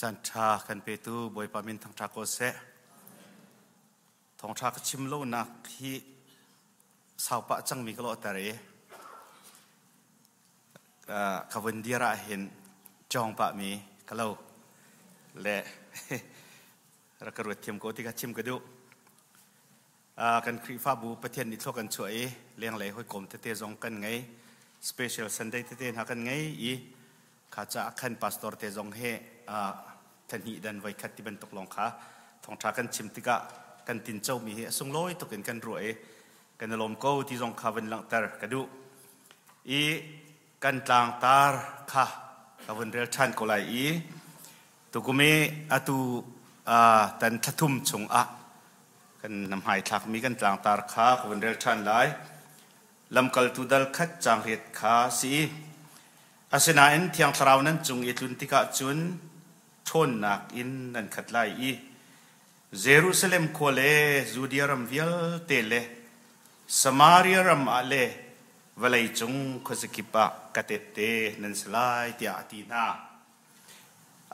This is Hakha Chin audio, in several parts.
Caan ṭha kan petu Bawipa min thangṭha ko seh. Thawngṭha ka chim lonak hi saupah cangmi ka lawhter i ka vun dir ah hin cawng pahmi ka lo le rak ka ruat thiam ko ti kha chim ka duh. Kan Khrihfabu Pathian nih thlua kan chuah i lenglei hawikom tete zong kan ngei. Special Sunday tete hna kan ngei i kha caah khan pastor te zong he thlahnih dan voikhat ti bantuk lawng kha thawngṭha kan chim tikah kan tincomi hi a sunglawi tuk in kan ruah i kan i lawm ko ti zong kha vun langhter ka duh. I kan tlangtar kha ka vun rel ṭhan ko lai i tukum i atu tan thlathum chungah kan hmaithlakmi kan tlangtar kha ka vun rel ṭhan lai. Lamkaltu dal khat caang riat kha si i asinain Thiang Thlarau nan cung i tlun tikah cun ṭhawnnak in nan khat lai i Jerusalem khua le Judea ram vialte le Samaria ram ah le vawlei cung khuazakip ah ka tehte nan si lai tiah a ti hna.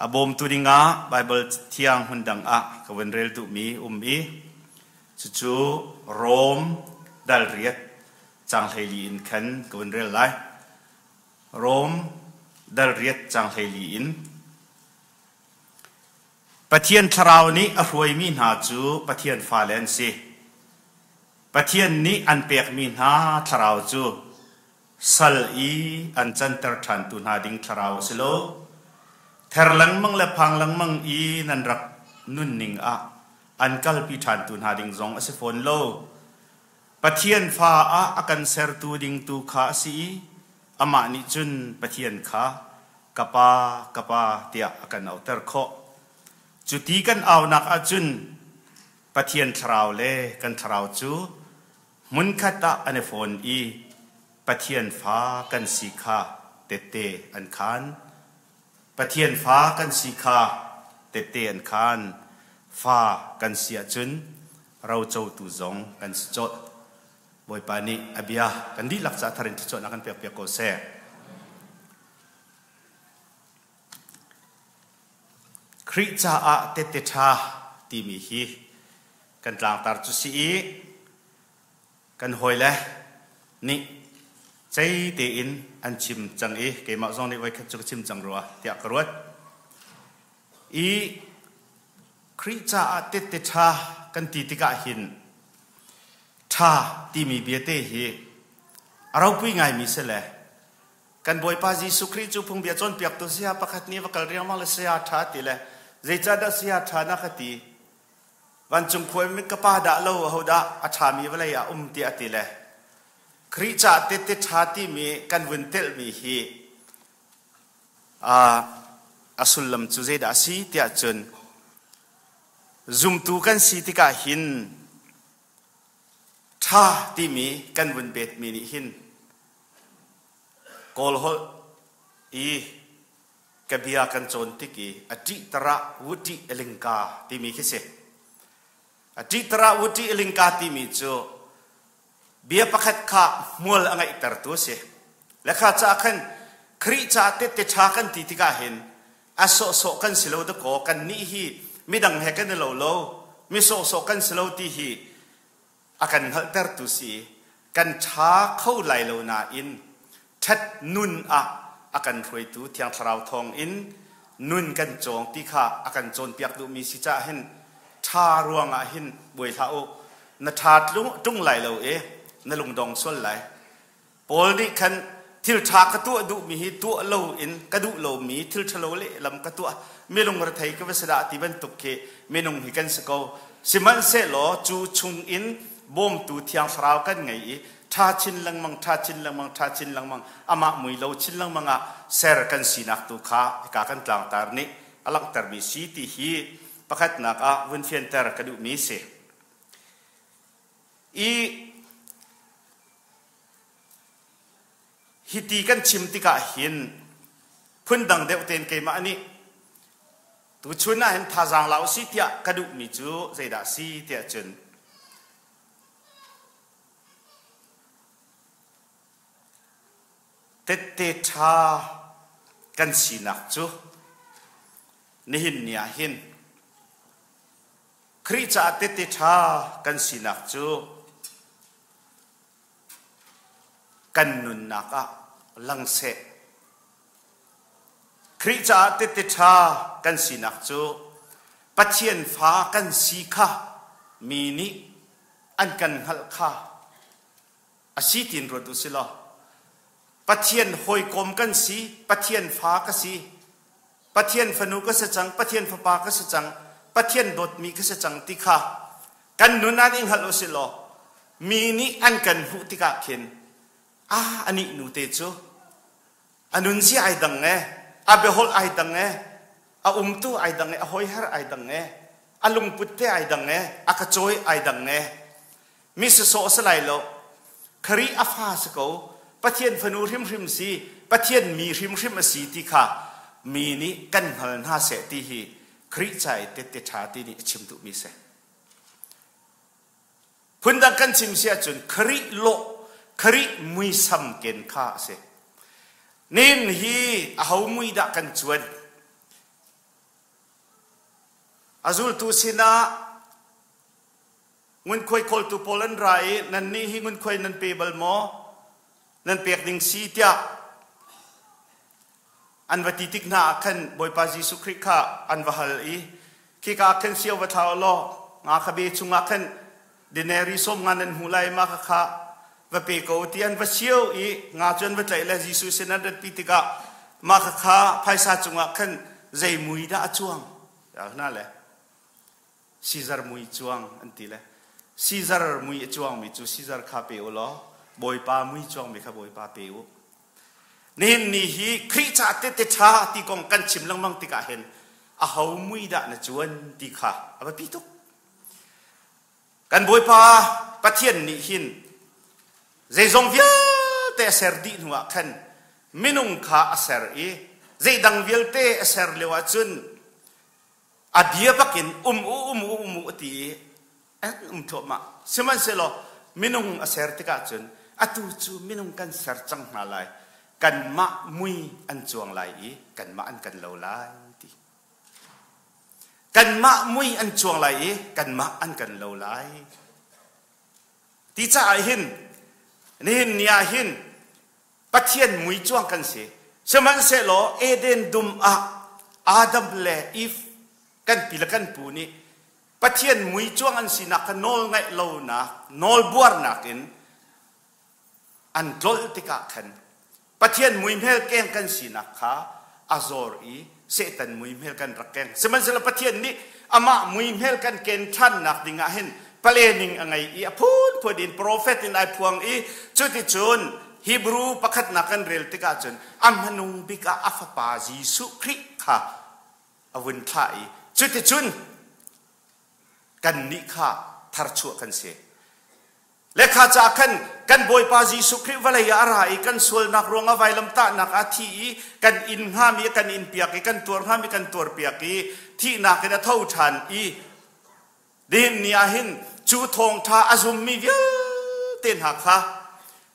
A bawmtu dingah Baibal thiang hmun dang ah ka vun rel duhmi um i cucu Rom dal riat caang 14 in khan ka vun rel lai. Rom dal riat caang 14 in Pathian thlarau nih a hruaimi hna cu Pathian fale an si. Pathian nih an pekmi hna thlarau cu sal i an canter ṭhantu hna ding thlarau a si lo. Ther lengmang le phang lengmang i nan rak nunning ah an kalpi ṭhantu hna ding zong a si fawn lo. Pathian fa ah a kan sertu ding tu kha a si i amah nih cun Pathian kha ka Pa, ka Pa tiah a kan auhter khawh. Cu ti kan aunak ahcun Pathian thlarau le kan thlarau cu hmunkhat ah an i fawn i Pathian fa kan si kha tette an khaan. Pathian fa kan si kha tette an khaan. Fa kan si ahcun rocotu zong kan si colh. Bawipa nih a bia kan dihlak ca thar in thluachuahnak kan pekpiak ko seh. Khrih caah tette ṭha timi hi kan tlangtar cu si i kan hawile nih cei tein an chim cang i keimah zong nih voikhat cu ka chim cang rua tiah ka ruat. I Khrih caah tette ṭha kan ti tikah hin ṭha timi biate hi a ropui ngaimi si le kan Bawipa Jesuh Khrih cu phungbia cawnpiaktu saya pakhat nih va kal riangmang le saya ṭha ti le zeicahdah saya ṭha na ka ti vancung khua in ka pa dah lo ahodah a ṭhami vawlei ah um tiah a ti le Khrih caah tette ṭha timi kan vun telhmi hi a sullam cu zeidah a si tiah cun zumtu kan si tikah hin ṭha timi kan vun betmi nih hin Kawl holh i ka bia kan cawn tik i a ṭih-tarah wuṭih a lingka timi khi si. A ṭih-tarah wuṭih a lingka timi cu bia pakhat kha hmual a ngeihtertu a si. Le kha caah khan Khrih caah tette ṭha kan ti tikah hin a sawhsawh kan si lo dakaw kannih hi midang he kan i lo lo, mi sawhsawh kan si lo ti hi a kan hngalhtertu si kan ṭha kho lai lo nain ṭhat nun ah a kan hruaitu Thiang Thlarau thawng in nun kan cawng ti kha a kan cawnpiak duhmi si caah hin ṭha ruangah hin buai hlah u na ṭha ṭung lai lo i na lungdong sual lai Paul nih khan thil ṭha ka tuah duhmi hi tuah loin ka duh lomi thil ṭhalo lehlam ka tuah mi lungrethei ka va si dah ti bantuk khi minung hi kan si ko. Sihmanhsehlaw cu chungin bawmtu Thiang Thlarau kan ngei i ṭha chin lengmang, ṭha chin lengmang, ṭha chin lengmang, amah mui lo chin lengmang ah ser kan sinak tu kha hika kan tlangtar nih a langhtermi si ti hi pakhatnak ah vun fianter ka duhmi si. I Hiti kan chim tikah hin phundang deuh tein keimah nih tuchun ah hin thazaang la usih tiah ka duhmi cu zeidah a si tiah cun tette ṭha kan sinak cu Nihin ni ah hin Khrih caah tehte ṭha kan sinak cu kan nunnak ah lang seh. Khrih caah tehte ṭha kan sinak cu Pathian fa kan si kha mi nih an kan hngalh kha a si tiin ruat u si law Pathian hawikom kan si, Pathian fa ka si, Pathian fanu ka si cang, Pathian fapa ka si cang, Pathian dawtmi ka si cang ti kha kan nun ah nih hngalh u si law mi nih an kan hmuh tikah khin ah anih nu te cu a nunzia ai dang e, a biaholh ai dang e, a umtu ai dang e, a hawiher ai dang e, a lungput te ai dang e, a ka cawi ai dang e, mi sasawh si lai lo. Khrih a fa si ko, Pathian fanu hrimhrim si, Pathian mi hrimhrim a si ti kha mi nih kan hngal hna seh ti hi Khrih ca i tette ṭha ti nih a chim duhmi si. Phundang kan chim si ahcun Khrih lawh, Khrih muisam ken kha a si. Nihin hi aho mui dah kan cuan? A zultu sinah ngunkhuai khawltu pawl an ra i nannih hi ngunkhuai nan pe bal maw? Nan pek ding si tiah an va ti tik hna ah khan Bawipa Jesuh Khrih kha an va hal i khika ah khan sio va thla u law nga kha be chungah khan denari sawm nga nan hmu lai ma kha kha va pe ko ti an va sio i nga cu an va tlaih le Jesuh sin an ratpi tikah mah kha kha phaisa cungah khan zei mui dah a cuang hna le Caesar mui cuang an ti le Caesar mui a cuangmi cu Caesar kha pe u law Bawipa mui cuangmi kha Bawipa pe u. Nihin ni hi Khrih ca tete ṭha ti kong kan chim lengmang tikah hin aho mui dah na cuan ti kha a biapi tuk. Kan Bawipa Pathian nih hin zeizong vialte a ser dih hnuah khan minung kha a ser i zeidang vialte a ser lio ahcun a bia bakin um u um u um u a ti i an um thluahmah. Sihmanhsehlaw minung a ser tikah cun atu cu minung kan ser cang hna lai, kanmah mui an cuang lai i kanmah an kan lo lai ti. Kanmah mui an cuang lai i kanmah an kan lo lai. Ti caah hin nihin ni ah hin Pathian mui cuang kan si. Sihmanhsehlaw Eden dum ah Adam le Eve kan pi le kan pu nih Pathian mui cuang an sinak kha nawl ngaih lonak, nawl buarnak in an tlolh tikah khan Pathian muihmel keng kan sinak kha a zor i Satan muihmel kan rak keng. Sihmanhsehlaw Pathian nih amah muihmel kan ken ṭhannak ding ah hin planning a ngei i a phunphun in profet in ai phuang i cuticun Hebrew pakhatnak kan rel tikah cun a hmanung bik ah a fapa Jesuh Khrih kha a vun thlah i cuticun kannih kha tharchuah kan si. Lekha ca khan kan Bawipa Jesuh Khrih vawlei ah a ra i kan sualnak ruangah vailamtahnak ah thi i kan inn hngami a kan innpiak i kan tuar hngami kan tuarpiak i thihnak in a tho ṭhan i nihin ni ah hin cu thawngṭha a zummi vialte hna kha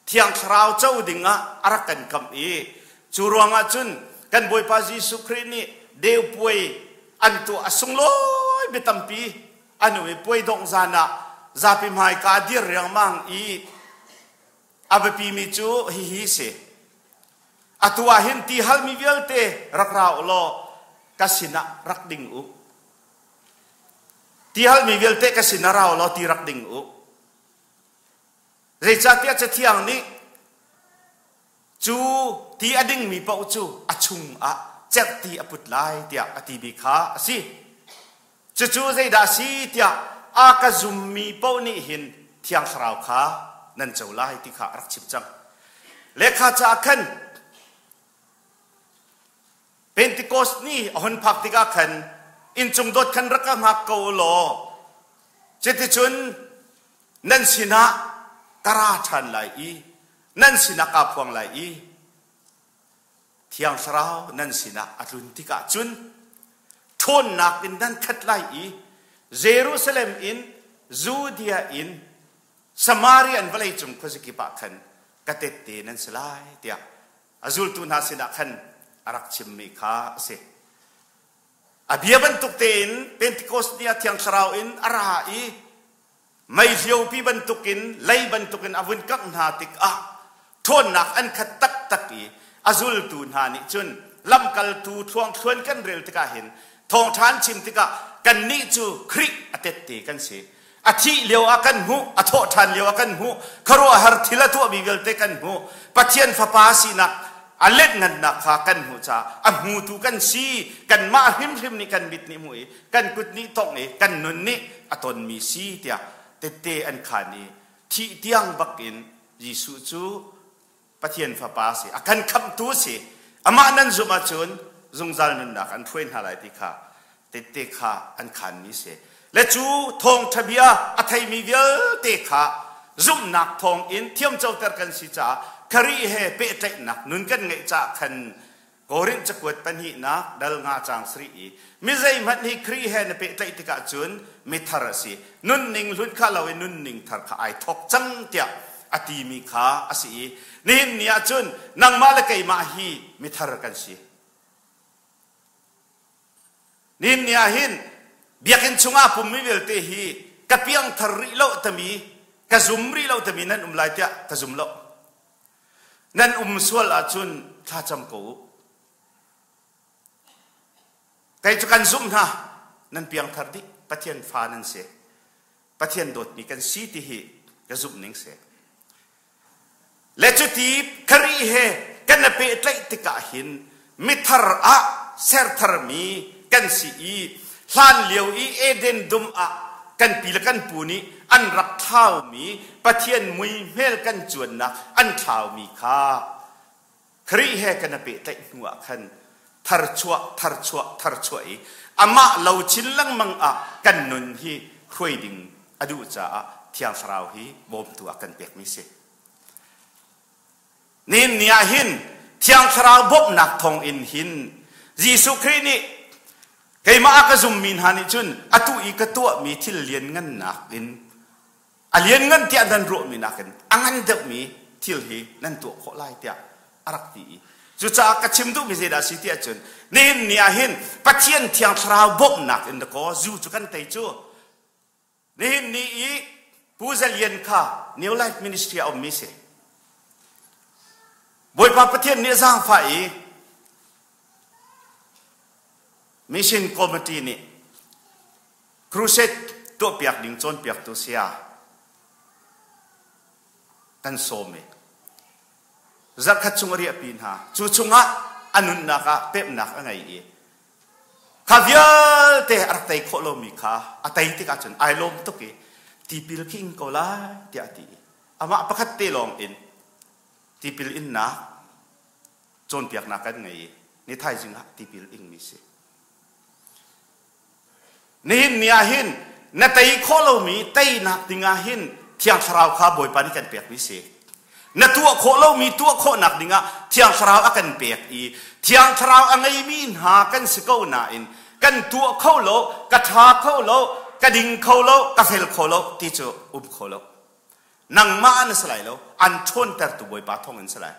Thiang Thlarau co dingah a rak kan kamh i cu ruangah cun kan Bawipa Jesuh Khrih nih deu puai an tuah a sunglawi biatampi a nu i puai dongh zan ah zapi hmaika a dir riangmang i a biapimi cu hihi si atu ah hin ti halmi vialte rak ra u law ka sinah rak ding u ti halmi vialte ka sinah ra u law ti rak ding u zeicahtiah cathiang nih Cu ti a dingmi paoh cu a chungah cerhti a put lai tiah a timi kha a si. Cucu zeidah a si tiah a ka zummi paoh nih hin Thiang Thlarau kha nan co lai ti kha a rak chim cang. Lehkha caah khan Pentecost ni a hun phak tikah khan inncung dot khan rak ka hngak ko u law cuticun nan sinah ka ra ṭhan lai i nan sinah kaa phuang lai i Thiang Thlarau nan sinah a tlun tikah cun ṭhawnnak in nan khat lai i Jerusalem in Judea in Samaria in vawleicung khuazakip ah khan ka tette nan si lai tiah a zultu hna sinah khan a rak chimmi kha a si. A bia bantuk tein Pentecost ni ah Thiang Thlarau in a ra i mei hliopi bantukin lei bantukin a vun kangh hna tikah ṭhawnnak an khat taktak i a zultu hna nih cun lamkaltu thluangthluan kan rel tikah hin thawngṭha an chim tikah kannih cu Khrih a tette kan si. A thih lio ah kan hmuh, a thawh ṭhan lio ah kan hmuh, khuaruahhar thil a tuahmi vialte kan hmuh, Pathian Fapa sinak a letngannak kha kan hmuh caah a hmutu kan si, kanmah hrimhrim nih kan mit nih hmuh i kan kut nih tongh i kan nun nih a tonmi si tiah tette an khaan i thih tiang bak in Jesuh cu Pathian Fapa a si, a kan khamhtu a si. Amah nan zumh ahcun zungzal nunnak an hruai hna lai ti kha tette kha an khaanmi si. Le cu thawngṭha bia a theimi vialte kha zumhnak thawng in thiamcoter kan si caah Khrih he pehtlaihnak nun kan ngeih caah khan Korinth cakuat pahnihnak dal nga caang sarih i mi zeihmanh hi Khrih he na pehtlaih tikah cun mithar a si. Nunning hlun kha lo i nunning thar kha ai thawk cang tiah a timi kha a si i nihin ni ah cun nangmah le keimah hi mithar kan si. Nihin ni ah hin biakinn chungah pummi vialte hi ka piangthar rih lo tami ka zum rih lo tami nan um lai tiah ka zum lo. Nan um sual ahcun thlacam ko u. Kei cu kan zumh hna, nan piangthar dih, Pathian fa nan si. Pathian dawtmi kan si ti hi ka zumh ning si. Le cuti Khrih he kan i pehtlaih tikah hin mithar ah sertharmi kan si i hlan lio i Eden dum ah kan pi le kan pu nih an rak thlaumi Pathian muihmel kan cuannak an thlaumi kha Khrih he kan i pehtlaih hnu ah khan tharchuah tharchuah tharchuah i amah lo chin lengmang ah kan nun hi hruai ding a duh caah Thiang Thlarau hi bawmtu ah kan pekmi si. Nihin ni ah hin Thiang Thlarau bawmhnak thawng in hin Jesuh Khrih nih keimah a ka zummi hna nih cun atu i ka tuahmi thil lianngannak in a lianngan tiah nan ruahmi nakin a ngan deuhmi thil hi nan tuah khawh lai tiah a rak ti i cucaah ka chim duhmi zeidah a si tiah cun nihin ni ah hin Pathian Thiang Thlarau bawmhnak in dakaw zu cu kan tei cu Nihin ni i Pu Za Lian kha New Life Ministry a ummi si. Bawipa Pathian nih a zaangfah i Mission Committee nih crusade tuahpiak ding cawnpiaktu saya kan sawm i zarhkhat chung a riahpi hna. Cu chungah a nunnak ah pemhnak a ngei i Kha vialte a rak tei khawh lomi kha a tei tikah cun ai lawm tuk i tipil khi ing ko lai tiah a ti i amah pakhat te lawng in tipil innak cawnpiaknak kan ngei i ni thaizing ah tipil ingmi si. Nihin ni ah hin na tei khawh lomi teinak ding ah hin Thiang Thlarau kha Bawipa nih kan pekmi si. Na tuah khawh lomi tuah khawhnak ding ah Thiang Thlarau a kan pek i Thiang Thlarau a ngeimi hna kan si ko nain kan tuah kho lo, ka ṭha kho lo, ka ding kho lo, ka fel kho lo ti cu um kho lo. Nangmah na si lai lo, an ṭhawntertu Bawipa thawng in si lai.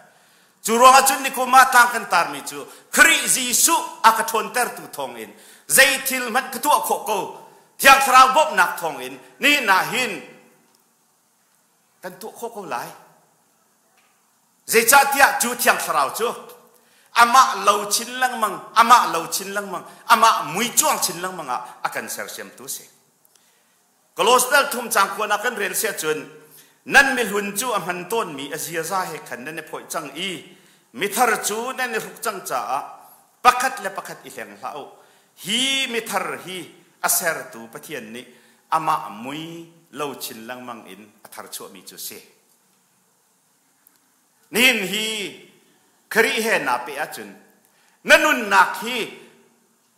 Cu ruangah cun nikum ah tlang kan tarmi cu Khrih Jesuh a ka ṭhawntertu thawngin zei thil hmanh ka tuah khawh ko. Thiang Thlarau bawmhnak thawngin nihin ah hin kan tuah khawh ko lai. Zeicahtiah cu Thiang Thlarau cu amah lo chin lengmang, amah lo chin lengmang, amah mui cuang chin lengmang ah a kan sersiamtu a si. Kolosdal thum caang kuan ah kan rel siah cun nan mihlun cu a hman tawnmi a ziaza he khan nan i phawih cang i mithar cu nan i hruk cang caah pakhat le pakhat i hleng hlah u. Hi mithar hi a sertu Pathian nih amah mui lo chin lengmang in a tharchuahmi cu a si. Nihin hi Khrih he naa peh ahcun na nunnak hi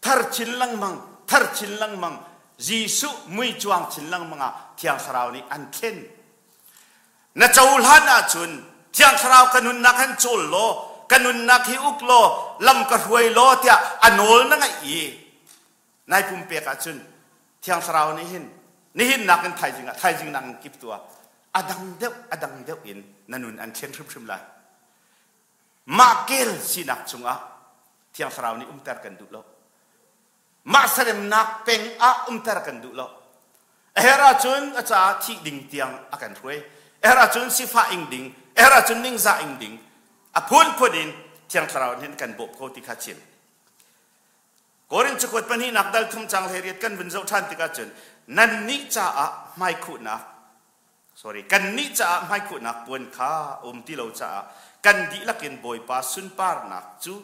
thar chin lengmang, thar chin lengmang, Jesuh mui cuang chin lengmang ah Thiang Thlarau nih an thlen. Na cohlan ahcun Thiang Thlarau ka nunnak han cawl law, ka nunnak hi uk law, lam ka hruai law tiah a nawl na ngaih i nai pumpek ahcun Thiang Thlarau nih hin nihin nakin thaizing ah thaizing nakin kip tu ah a dang deuh a dang deuh in na nun an thlen hrimhrim lai. Mah kel sinak chungah Thiang Thlarau nih umter kan duh lo. Mah seremnak peng ah umter kan duh lo. A herh ahcun a caah thih ding tiang a kan hruai. A herh ahcun sifah ing ding, a herh ahcun ningzah ing ding. A phunphun in Thiang Thlarau nih kan bawmh ko ti kha chim. Korin cakuat pahnihnak dal thum cang 18 kan vun zoh ṭhan tikah cun nannih caah hmaikhuhnak sorry kannih caah hmaikhuhnak puan kha a um ti lo caah kan dihlak in Bawipa sunparnak cu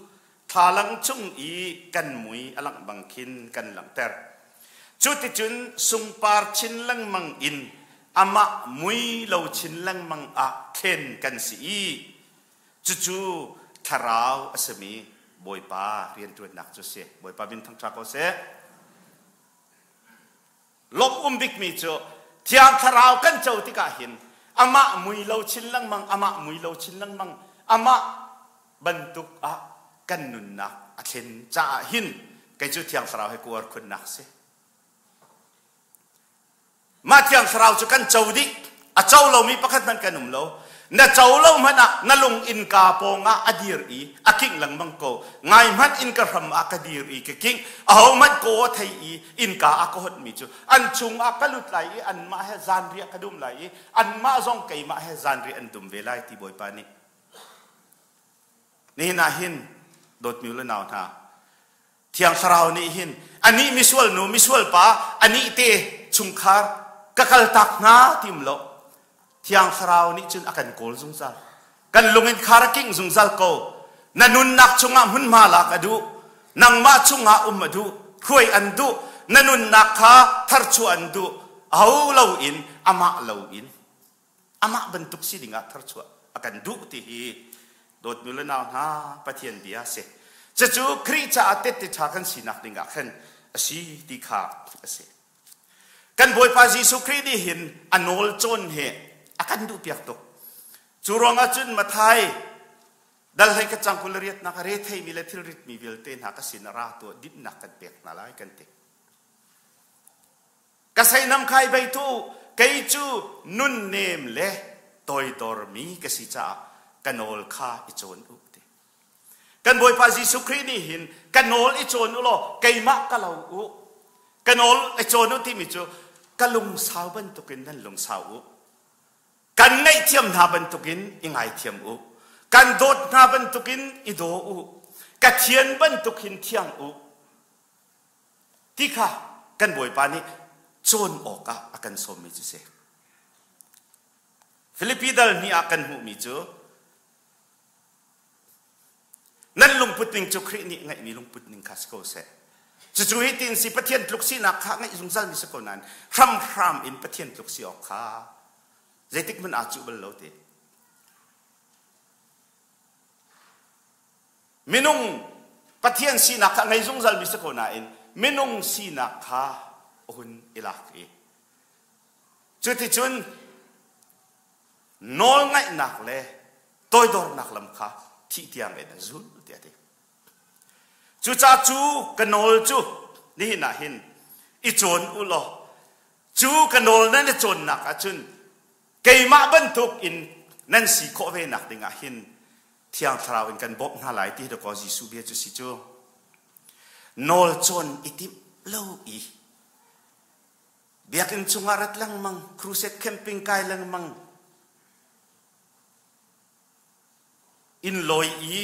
thlalang cung i kan mui a langh bang khin kan langhter. Cuticun sungpar chin lengmang in amah mui lo chin lengmang ah thlen kan si i Cucu thlarau a simi Bawipa rianṭuannak cu a si. Bawipa min thangṭha ko seh. Lawmh um bikmi cu Thiang Thlarau kan co tikah hin amah mui lo chin lengmang, amah mui lo chin lengmang, amah bantuk ah kan nunnak a thlen caah hin kei cu Thiang Thlarau he kuar khunnak si. Mah Thiang Thlarau cu kan co dih. A co lomi pakhat hmanh kan um lo. Na co lo hmanh ah na lung innka pawng ah a dir i a kingh lengmang ko. Ngai hmanh innka hram ah ka dir i ka kingh. Ahohmanh kaw a thei i innka a ka honhmi cu an chung ah ka lut lai i anmah he zanriah ka dum lai i anmah zong keimah he zanriah an dum ve lai ti Bawipa nih. Nihin ah hin dawtmi u le nau hna, Thiang Thlarau nih hin anih misual nu misual pa anih te chungkhar ka kaltak hna ti um lo. Thiang Thlarau nih cun a kan kawl zungzal. Kan lungin khar a kingh zungzal ko. Na nunnak chungah hmunhma lak a duh. Nangmah chungah um a duh. Hruai an duh. Na nunnak kha tharchuah an duh. Aho lo in amah lo in amah bantuk si dingah tharchuah a kan duh ti hi dawtmi le nau hna Pathian bia a si. Cucu Khrih caah tette ṭha kan sinak dingah khan a si ti kha a si. Kan Bawipa Jesuh Khrih nih hin a nawl cawn hi a kan duhpiak tuk. Cu ruangah cun Mathai dal hlei ka cang 28nak a retheimi le thilritmi vialte hna ka sin ah ra tuah dinhnak kan pek hna lai kan ti. Ka seihnam khai bei tu kei cu nunnem le toidormi ka si caah ka nawl kha i cawn u ti. Kan Bawipa Jesuh Khrih nih hin ka nawl i cawn u law keimah ka lo u. Ka nawl i cawn u timi cu ka lungsau bantukin nan lungsau u. Kan ngaihthiam hna bantukin i ngaithiam u. Kan dawt hna bantukin i daw u. Ka thian bantuk hin thiang u. Ti kha kan Bawipa nih cawn awkah a kan sawmmi cu si. Filipi dal hnih ah kan hmuhmi cu nan lungput ning cu Khrih nih ngeihmi lungput ning kha si ko seh. Cucu hi tin si Pathian tluk sinak kha ngeih zungzal mi si ko nain hramhram in Pathian tluk si awk kha zeitik hmanh aa cuh bal lo ti. Minung Pathian sinak kha a ngei zungzalmi si ko nain minung sinak kha a hun i lak i cuticun nawlngaihnak le toidornak lam kha thih tiang in a zul tiah a ti. Cucaah cu ka nawl cu nihin ah hin i cawn u law cu ka nawl nan i cawnnak ahcun keimah bantuk in nan si khawh ve nak ding ah hin Thiang Thlarau in kan bawmh hna lai ti dakaw Jesuh bia cu si cu. Nawl cawn i timh lo i biakinn chungah rat lengmang, crusade camping kai lengmang, inn lawi i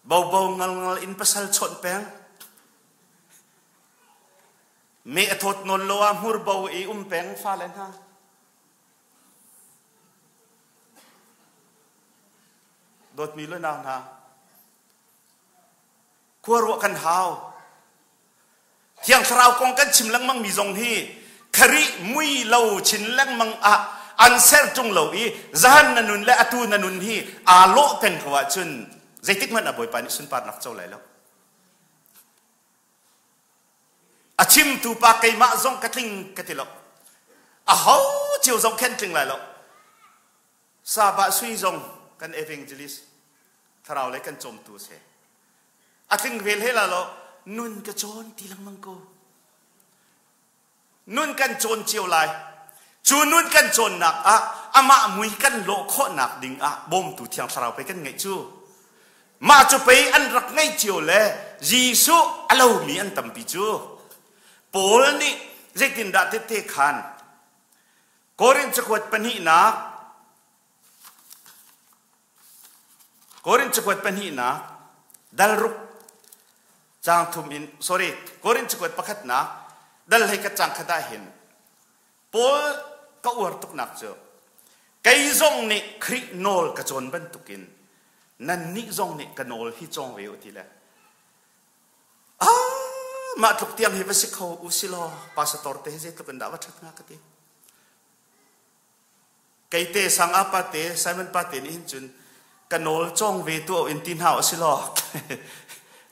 bobo ngalngal in pasal chawnh peng, me a thawt nawn lo ah hmur bo i um peng fale hna. Dawtmi le nau hna, khua ruah kan hau. Thiang Thlarau kong kan chim lengmang mi zong hi Khrih mui lo chin lengmang ah an ser ṭung lo i zahan na nun le atu na nun hi aa lawh peng ko ahcun zeitik hmanh ah Bawipa nih sunparnak co lai lo. A chimtu pa keimah zong ka tling ka ti lo. Aho cio zong khen tling lai lo. Sabah sui zong kan evangelist thlarau le kan cawmtu a si. A tling vel he la lo nun ka cawn ti lengmang ko. Nun kan cawn cio lai. Cu nun kan cawnnak ah amah mui kan lawh khawhnak ding ah bawmtu thiang thlarau pei kan ngeih cu. Mah cu pei an rak ngeih cio le Jesuh a lomi an tampi cu. Paul nih zeitindah tette khan Korin cakuat pahnihnak Korin cakuat pahnihnak dal ruk caang thum in sorry Korin cakuat pakhatnak dal hei ka cang khat ah hin Paul ka uar tuknak cu kei zong nih Khrih nawl ka cawn bantukin nannih zong nih ka nawl hi cawng ve u ti le ah mah tluk tiang hi va si kho u si law pastor te hi zeitluk in dah va ṭhat hnga ka ti. Keite sang ah pate Simon pate nih hin cun ka nawl cawng ve tu in ti hna u si law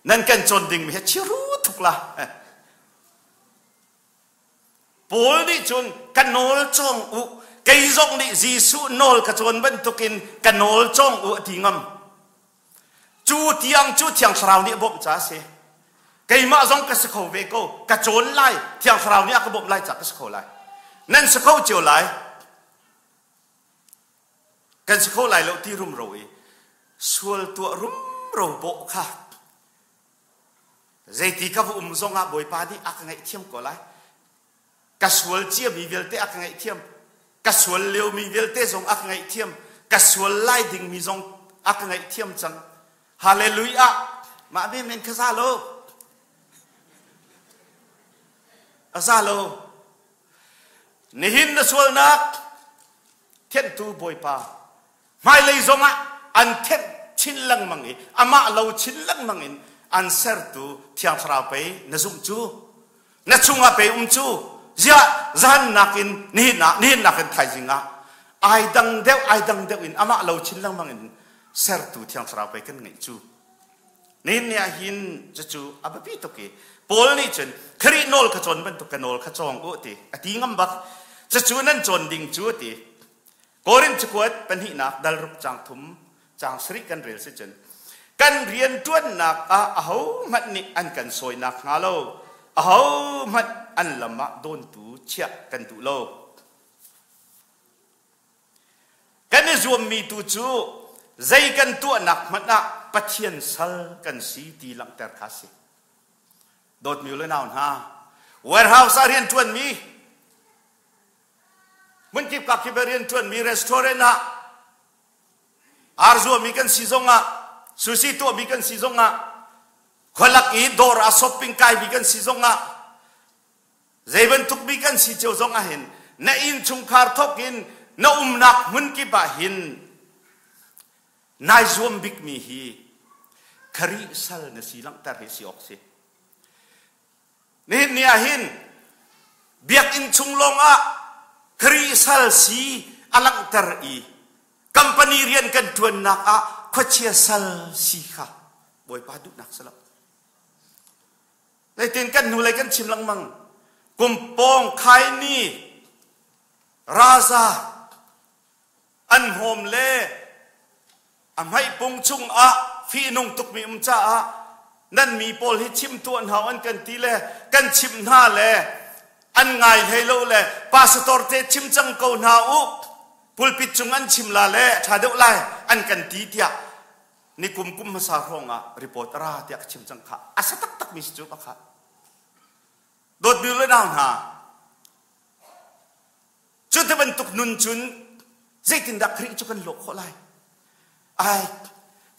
nan kan cawn ding mi hi chiru thuk la. Paul nih cun ka nawl cawng u, kei zong nih Jesuh nawl ka cawn bantukin ka nawl cawng u a ti ngam. Cu tiang cu Thiang Thlarau nih a bawmh ca a si. Keimah zong ka si kho ve ko, ka cawn lai, Thiang Thlarau nih a ka bawmh lai ca ka si kho lai. Nan si kho cio lai. Kan si kho lai lo ti rumro i sual tuah rumro bawh kha Zeiti ka va um zongah Bawipa nih a ka ngaihthiam ko lai. Ka sual ciami vialte a ka ngaihthiam. Ka sual liomi vialte zong a ka ngaihthiam. Ka sual lai dingmi zong a ka ngaihthiam cang. Hallelujah! Mah men men kha za lo. A za lo. Nihin na sualnak thianhtu Bawipa Hmailei zongah an thenh chin lengmang i amah lo chin lengmang in an sertu Thiang Thlarau pei na zumh cu, na chungah pei um cu. Ziah zan nakin nihin ah, nihin nakin thaizing ah ai dang deuh, ai dang deuh in amah lo chin lengmang in sertu Thiang Thlarau pei kan ngeih cu. Nihin ni ah hin cucu a biapi tuk i Paul nih cun Khrih nawl kha cawn bantuk ka nawl kha cawng u ti a ti ngam bak. Cucu nan cawn ding cu a ti. Korin cakuat pahnihnak dal ruk caang thum caang sarih kan rel si cun kan rianṭuannak ah ahohmanh nih an kan sawinak hnga lo ahohmanh an lam ah dawntu chiah kan duh lo. Kan i zuammi tu cu zei kan tuahnak hmanh ah Pathian sal kan si ti langhter kha a si. Dawtmi u le nau hna, warehouse ah rianṭuanmi Hmunkip kakip ah rianṭuanmi restaurant ah ar zuami kan si zongah sushi tuahmi kan si zongah khualak i dawr ah shopping kaimi kan si zongah zei bantuk mi kan si cio zongah hin na innchungkhar thawk in na umnak hmunkip ah hin nai zuam bikmi hi Khrih sal na si langhter hi si awk si. Nihin ni ah hin biakinn chung lawngah Khrih sal si a langhter i company rian kan ṭuannak ah khuachia sal si kha Bawipa duhnak si lo. Zeitin kan hnulei kan chim lengmang kum pawng khaini raza an hnawm le a hmaipung chungah fihnung tukmi um caah nan mi pawl hi chim tuah hna an kan ti le kan chimh hna le an ngai hlei lo le pastor te chim cang ko hna u pulpit cung an chim la le ṭha deuh lai an kan ti tiah ni kum kum hmasa hrawng ah report a ra tiah ka chim cang kha a sa taktak mi si cu pakhat dawtmi le nau hna Cu ti bantuk nun cun zeitindah Khrih cu kan lawh khawh lai? Ai,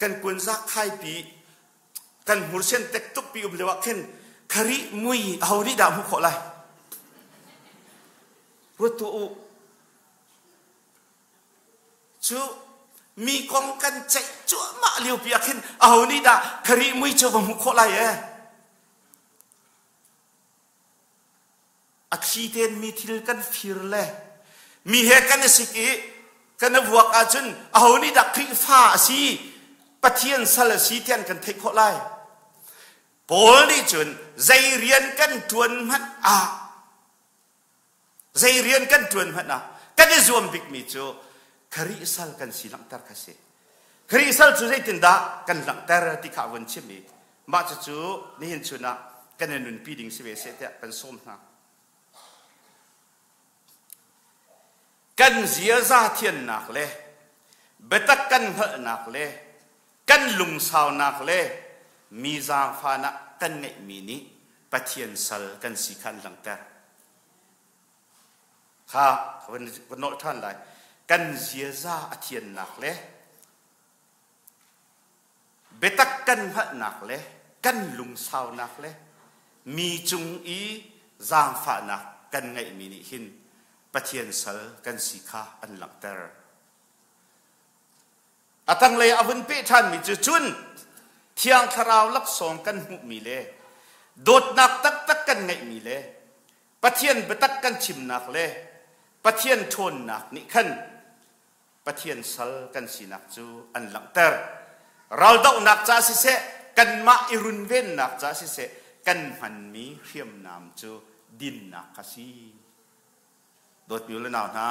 kan kunza khaipi, kan hmursian tek tukpi um lio ah khin Khrih mui aho nih dah hmuh khawh lai? Ruat tuah u. Cu mi kong kan ceih cuahmah lio pi ah khin aho nih dah Khrih mui cu va hmuh khawh lai e? A thli tein mi thil kan fir le mi he kan i sik i kan i vuak ahcun aho nih dah Khrihfa a si, Pathian sal a si ti an kan theih khawh lai. Paul nih cun zei rian kan ṭuan hmanh ah zei rian kan ṭuan hmanh ah kan i zuam bikmi cu Khrih sal kan si langhter kha si. Khrih sal cu zeitindah kan langhter ti kha a vun chim i Mah cucu nihin chun ah kan i nunpi ding si ve seh tiah kan sawm hna. Kan ziaza thiannak le biatak kan hngalhnak le Kan lungsaunak le mi zaangfahnak kan ngeihmi nih Pathian sal kan si kha an langhter. Kha van nolh ṭhan lai. Kan ziaza a thiannak le biatak kan hngalhnak le kan lungsaunak le mi cung i zaangfahnak kan ngeihmi nih hin Pathian sal kan si kha an langhter. A tanglei a vun peh ṭhanmi cu cun Thiang Thlarau laksawng kan hmuhmi le dawtnak taktak kan ngeihmi le Pathian biatak kan chimnak le Pathian ṭhawnnak nih khan Pathian sal kan sinak cu an langhter. Raldohnak ca siseh, kanmah i runvennak ca siseh, kan hmanmi hriamnam cu dinnak kha si. Dawtmi u le nau hna,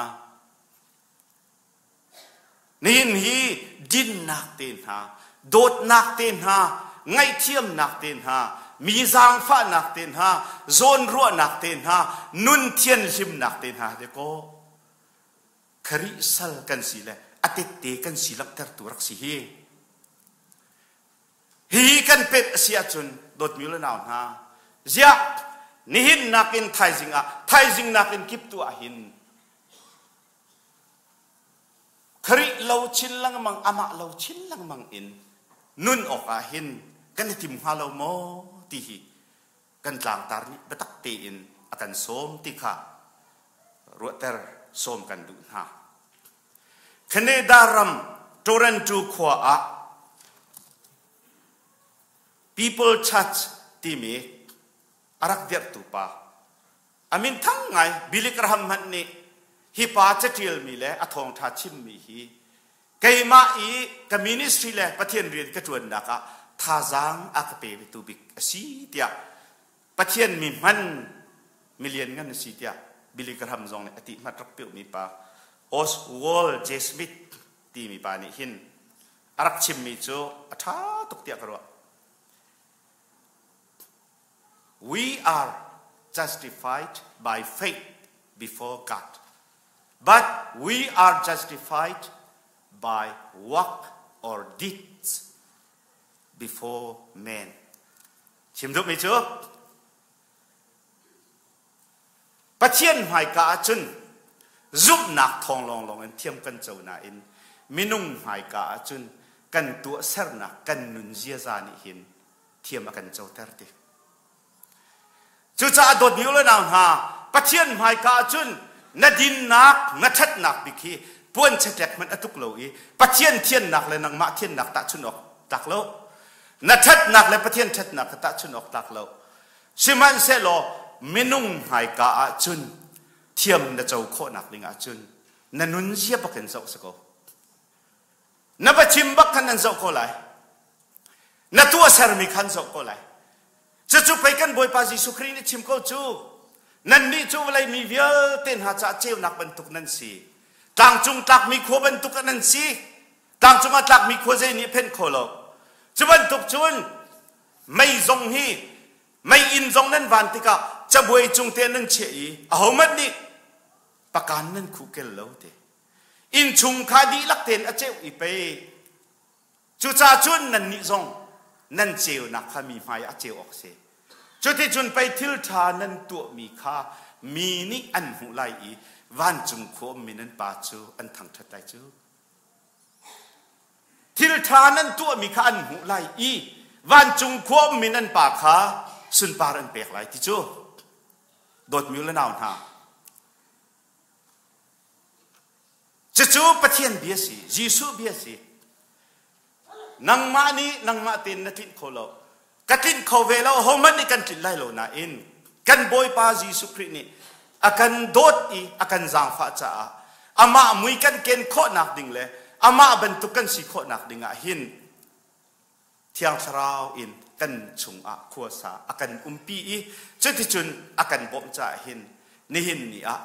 Nihin hi dinnak te hna, dawtnak te hna, ngaihthiamnak te hna, mi zaangfahnak te hna, zawnruahnak te hna, nun thianhlimnak te hna te kaw Khrih sal kan si le a tette kan si langhtertu rak si hi. Hihi kan pet a si ahcun dawtmi le nau hna, ziah nihin nakin thaizing ah, thaizing nakin kiptu ah hin Khrih lo chin lengmang, amah lo chin lengmang in nun awkah hin kan i tim hnga lo maw ti hi kan tlangtar nih biatak tein a kan sawm ti kha ruahter sawm kan duh hna. Canada ram Toronto khua ah People Church timi a rak dirhtu pa A minthang ngai Billy Graham hmanh nih hi pa caṭialmi le a thawngṭha chimmi hi keimah i ka ministry le Pathian rian ka ṭuannak ah thazaang a ka petu bik a si tiah Pathian mi hman milian ngan a si tiah Billy Graham zong nih a ti hmat rak piuhmi pa Oswald J. Smith timi pa nih hin a rak chimmi cu a ṭha tuk tiah ka ruah. We are justified by faith before God. But we are justified by work or deeds before men. Chim duhmi cu Pathian hmaika ahcun zumhnak thawng lawnglawng in thiam kan co nain minung hmaika ahcun kan tuahsernak kan nun ziaza nih hin thiam a kan coter ti. Cucaah dawtmi u le nau hna, Pathian hmaika ahcun na dinnak, na ṭhatnak bik hi puan chetlek hmanh a tuk lo i Pathian thiannak le nangmah thiannak tahchun awk tlak lo. Na ṭhatnak le Pathian ṭhatnak kha tahchun awk tlak lo. Sihmanhsehlaw minung hmaika ahcun thiam na co khawhnak ding ahcun na nunzia bak in zoh si ko. Na va chim bak khan an zoh ko lai. Na tuahsermi khan zoh ko lai. Cucu pei kan Bawipa Jesuh Khrih nih chim ko cu. Nannih cu vawlei mi vialte hna caah ceunak bantuk nan si. Tlangcung tlakmi khua bantuk nan si. Tlangcung ah tlakmi khua zei nih phenh kho lo. Cu bantuk cun mei zong hi mei inn zong nan van tikah cabuai cung te nan chiah i ahohmanh nih pakan nan khuh kel lo ti. Innchung kha dihlak tein a ceuh i pei cucaah cun nannih zong nan ceunak kha mi hmai ah ceu awk si. Cuticun pei thil ṭha nan tuahmi kha mi nih an hmuh lai i vancung khua ummi nan Pa cu an thangṭhat lai cu. Thil ṭha nan tuahmi kha an hmuh lai i vancung khua ummi nan Pa kha sunpar an pek lai ti cu. Dawtmi u le nau hna, Cucu Pathian bia si, Jesuh bia si. Nangmah nih nangmah tein na tlinh kho lo. Ka tlinh kho ve lo, hohmanh nih kan tlinh lai lo nain kan Bawipa Jesuh Khrih nih a kan dawt i a kan zaangfah caah amah mui kan ken khawhnak ding le amah bantuk kan si khawhnak ding ah hin Thiang Thlarau in kan chungah khuasa a kan umpi i cuticun a kan bawmh caah hin nihin ni ah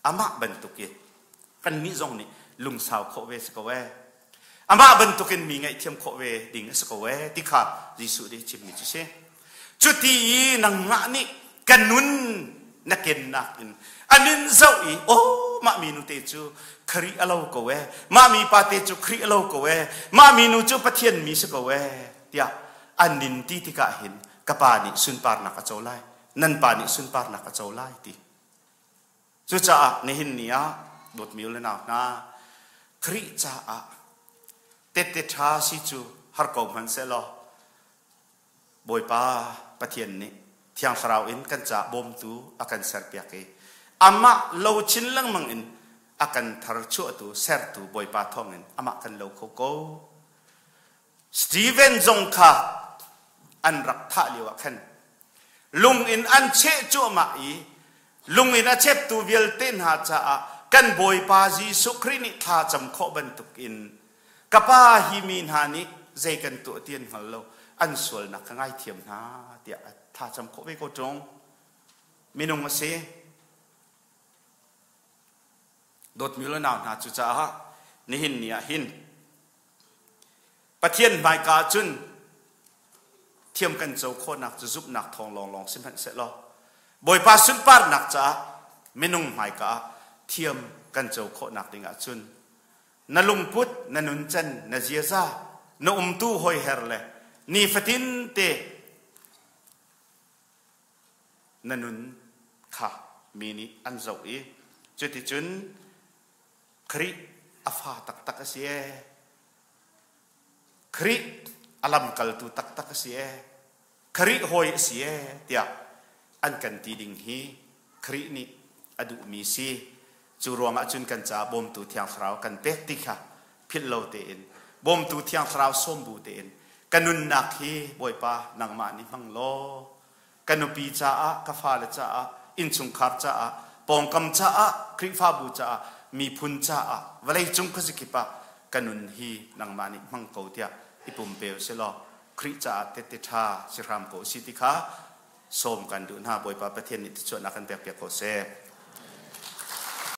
amah bantukin kannih zong nih lungsau khawh ve si ko ee. Amah bantukin mi ngaihthiam khawh ve ding a si ko ee ti kha Jesuh nih chimmi cu si. Cuti i nangmah nih ka nun na kennak in an in zoh i oh mah minu te cu Khrih a lo ko ee, mah mi pa te cu Khrih a lo ko ee, mah minu cu Pathian mi si ko ee tiah an nin ti tikah hin ka pa nih sunparnak a co lai, nan pa nih sunparnak a co lai ti. Cucaah nihin ni ah dawtmi u le nau hna, Khrih caah tette ṭha si cu har ko hmanh sehlaw Bawipa Pathian nih Thiang Thlarau in kan caah bawmtu a kan serpiak i amah lo chin lengmang in a kan tharchuahtu sertu Bawipa thawngin amah kan lo kho ko. Stephen zong kha an rak thah lio ah khan lung in an cheh cuahmah i lung in a cheptu vialte hna caah kan Bawipa Jesuh Khrih nih thla cam khawh bantuk in Ka pa hi mi hna nih zei kan tuah ti an hngal lo, an sualnak ka ngaithiam hna tiah a thlacam khawh ve ko ṭung. Minung a si. Dawtmi le nau hna cucaah nihin ni ah hin Pathian hmaika ah cun thiam kan co khawhnak cu zumhnak thawng lawnglawng si hmanh sehlaw Bawipa sunparnak caah minung hmaika ah thiam kan co khawhnak ding ah cun Na lungput, na nuncan, na ziaza, na umtu hoiher le nifatin te na nun kha mi nih an zoh i cuticun Khrih a fa taktak a si ee. Khrih a lamkaltu taktak a si ee. Khrih hawi a si ee tiah an kan ti ding hi Khrih nih a duhmi si. Cu ruangah cun kan caah bawmtu Thiang Thlarau kan pek ti kha philh lo tein bawmtu Thiang Thlarau sawm bu tein ka nunnak hi Bawipa nangmah nih hmang law ka nupi caah, ka fale caah, innchungkhar caah, pawngkam caah, Khrihfabu caah, miphun caah, vawleicung khuazakip ah ka nun hi nangmah nih hmang ko tiah i pumpe u sih law Khrih caah tehte ṭha si hram ko u sih ti kha sawm kan duh hna. Bawipa Pathian nih thluachuahnak kan pekpiak ko seh.